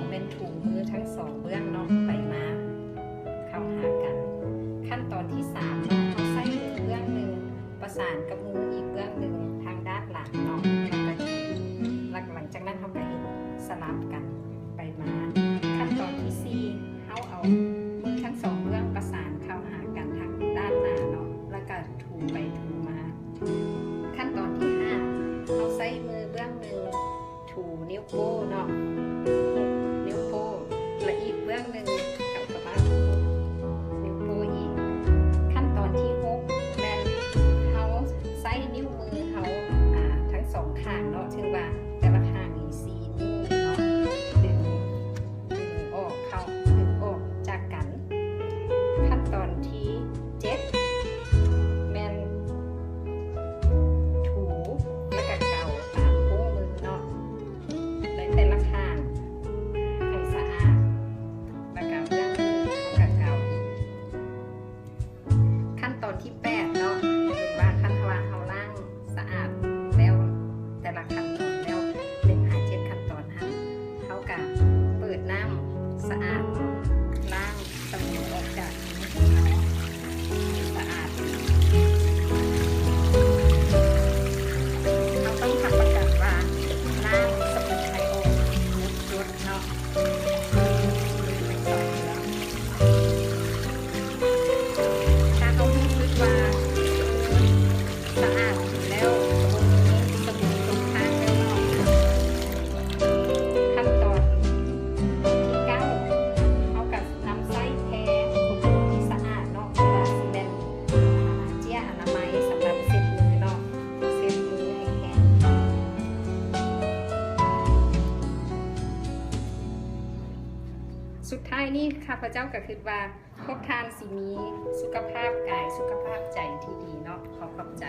ແມ່ນຖູມືທັງສອງເບື້ອງເນາະ ໄປມາເຂົ້າຫາກັນ. ຂັ້ນຕອນທີສາມເນາະ ເຮົາໃຊ້ມືເບື້ອງໜຶ່ງປະສານກັບມືອີກເບື້ອງໜຶ່ງທາງດ້ານຫຼັງເນາະ ແລ້ວກໍ ຫຼັງຈາກນັ້ນເຮົາກໍເຮັດສະຫຼັບກັນໄປມາ. ຂັ້ນຕອນທີສີ່ ເຮົາເອົາມືທັງສອງເບື້ອງປະສານເຂົ້າຫາກັນທາງດ້ານໜ້າເນາະ ແລ້ວກໍຖູໄປຖູມາ. ຂັ້ນຕອນທີຫ້າ ເຮົາໃຊ້ມືເບື້ອງໜຶ່ງ ຖູນິ້ວໂປ້ເນາະ ນິ້ວໂປ້ ແລະ ອີກເບື້ອງໜຶ່ງເຮົາກໍມາຖູນິ້ວໂປ້ອີກ. ຂັ້ນຕອນທີຫົກ ແມ່ນເຮົາໃຊ້ນິ້ວມືເຮົາ ອາ ທັງສອງຂ້າງເນາະ ຖືວ່າແຕ່ລະຂ້າງມີສີ່ນິ້ວເນາະ ດຶງ ດຶງອອກເຂົ້າ ດຶງອອກຈາກກັນ. ຂັ້ນຕອນທີເຈັດ ແມ່ນຖູ ແລ້ວກະເກົາຕາມໂປ້ມືເນາະ ໃນແຕ່ລະຂ້າງໃຫ້ສະອາດ ແລ້ວກະເບື້ອງນີ້ເຮົາກະເກົາ. ຂັ້ນຕອນທີແປດເນາະ ເຫັນວ່າຄັນວ່າເຮົາລ້າງສະອາດແລ້ວ ແຕ່ລະຂັ້ນຕອນແລ້ວ ໜຶ່ງຫາເຈັດຂັ້ນຕອນຫັ້ນ ເຮົາກະເປີດນ້ຳສະອາດ ລ້າງສະບູອອກຈາກມືເຮົາ ສະອາດ. ເຮົາຕ້ອງຮັບປະກັນວ່າລ້າງສະບູໃຫ້ອອກໝົດຈົດເນາະ ມືທັງສອງເທື່ອ. ຖ້າເຮົາຮູ້ສຶກວ່າ ສະອາດດີແລ້ວ ບໍ່ມີສະບູຕົກຄ້າງແລ້ວເນາະ. ຂັ້ນຕອນທີເກົ້າ ເຮົາກະນຳໃຊ້ແພຂົນໜູທີ່ສະອາດເນາະ ຫຼືວ່າຊິແມ່ນ ອາ ເຈ້ຍອະນາໄມສຳລັບເຊັດມືເນາະ ເຊັດມືໃຫ້ແຫ້ງ. ສຸດທ້າຍນີ້ ຂ້າພະເຈົ້າກະຄິດວ່າ ພວກທ່ານຊິມີສຸຂະພາບກາຍ ສຸຂະພາບໃຈທີ່ດີເນາະ. ຂໍຂອບໃຈ.